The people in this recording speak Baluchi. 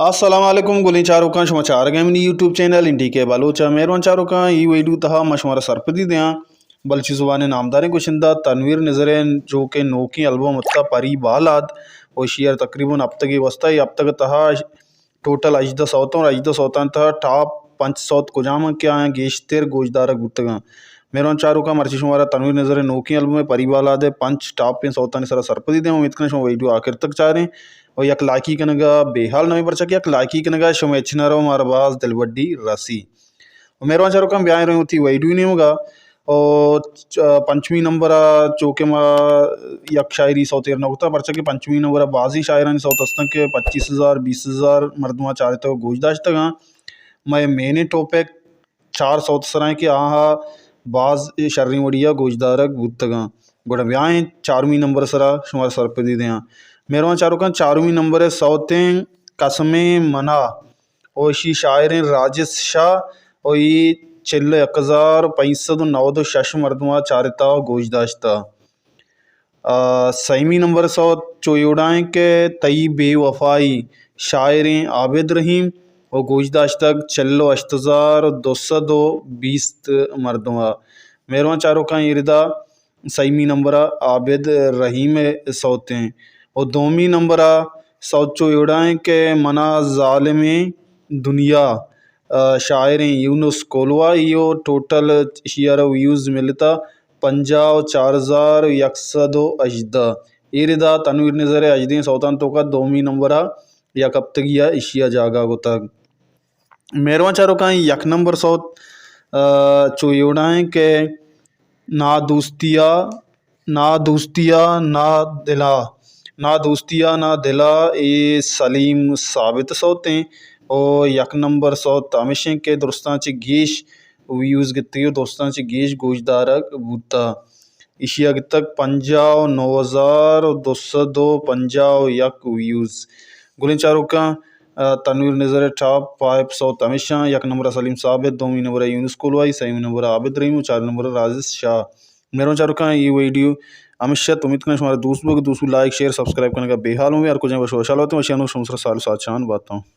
السلام علیکم گلیں چاروکاں، شما چارگ ءَ منی یوٹیوب چینل این ڈی کے بلوچ ءَ۔ مہروان چاروکاں، ای ویڈیو تہا ما شمارا سرپدی دیاں بلوچی زبان ءِ نامداریں گشندہ تنویر نظر ءِ جو کہ نوکیں البم اتکا پری بالاد، و ایشی ءَ تقریباً ہپتگے گوستہ، اے ہپتگ ءِ تہا ٹوٹل ہژدہ سوت اَنت، ہژدہ سوتانی تہا ٹاپ پنچ سوت کجام اَنت کہ آیاں گیشتر گوشدارگ بوتگ اَنت۔ مہروان چاروکاں، مرچی شمارا تنویر نظر ءِ نوکیں البم ءِ پری بالاد ءِ پنچ ٹاپیں سوتانی سرا سرپدی دیاں۔ امید کناں شما ویڈیو آخر تک چاریں و یک لائکی کنگ ءَ بے حال نہ بئے، پرچا کہ یک لائکی کنگ ءَ شمئے ہچ نہ رو، مارا باز دلبڈی رسی۔ و مہروان چاروکاں، بیائیں رویں وتی ویڈیو ءِ نیمگ ءَ۔ و چ-، پنچمی نمبر ءَ چو کہ ما یک شاعری سوت ایر نہ کتہ، پرچا کہ پنچمی نمبر ءَ بازیں شاعرانی سوت ہستن کہ پچیس ہزار، بیس ہزار مردماں چارتگ و گوش داشتگ اَنت۔ مئے مینیں ٹاپک چار سوت سرا اِنت کہ آہاں باز شریں وڑی ءَ گوشدارگ بوتگ اَنت۔ گڑا بیائیں چارمی نمبر ءِ سرا شمارا سرپدی دیاں۔ مہروان چاروکاں، چارمی نمبر ءِ سوت اِنت قسمیں منا، و ایشی شاعر اِنت راجس شاہ، و اے چل و یک ہزار پنچ سد و نود و شش مردماں چارتہ و گوش داشتہ۔ آ، سیمی نمبر ءِ سوت چو اے وڑا اِنت کہ تئی بے وفائی، شاعر اِنت عابد رحیم، و گوش داشتگ چل و ہشت ہزار دو سد و بیست مردماں۔ مہروان چاروکاں، اے ردا سیمی نمبر ءَ عابد رحیم ءِ سوت اِنت۔ و دومی نمبر ءِ سوت چو اے وڑا اِنت کہ منا ظالمیں دنیا، آ، شاعر اِنت یونس کولوائی، و ٹوٹل ایشی ءَ را ویوز ملتہ پنجاہ و چار ہزار یک سد و ہژدہ۔ اے ردا تنویر نظر ءِ ہژدہیں سوتانی توکا دومی نمبر ءَ یک ہپتگی ءَ ایشی ءَ جاگہ کتگ۔ مہروان چاروکاں، یک نمبر سوت، آ، چو اے وڑا اِنت کہ نا دوستیا، نا دوستیا، نا دلا، نا دوستیا، نا دلا، اے سلیم ثابت ءِ سوت اِنت۔ و یک نمبر سوت ہمیش اِنت کہ درستاں چہ گیش ویوز گتگ و درستاں چہ گیش گوشدارگ بوتہ۔ ایشی ءَ گتگ پنجاہ و نو ہزار و دو سد و پنجاہ و یک ویوز۔ گلیں چاروکاں، آ، تنویر نظر ءِ ٹاپ فائیو سوت ہمیش اَنت، یک نمبر ءَ سلیم ثابت، دومی نمبر ءَ یونس کولوائی، سیمی نمبر ءَ عابد رحیم و چارمی نمبر ءَ راجس شاہ۔ مہروان چاروکاں، اے ویڈیو ہمیش اَت، امید کناں شمارا دوست بوگ، دوست بو لائک، شیئر، سبسکرائب کنگ ءَ بے حال مہ بئے، ہر کجا بشو وشحال باتیں، وشیانی شمئے سرا سال و ساعت شان باتاں۔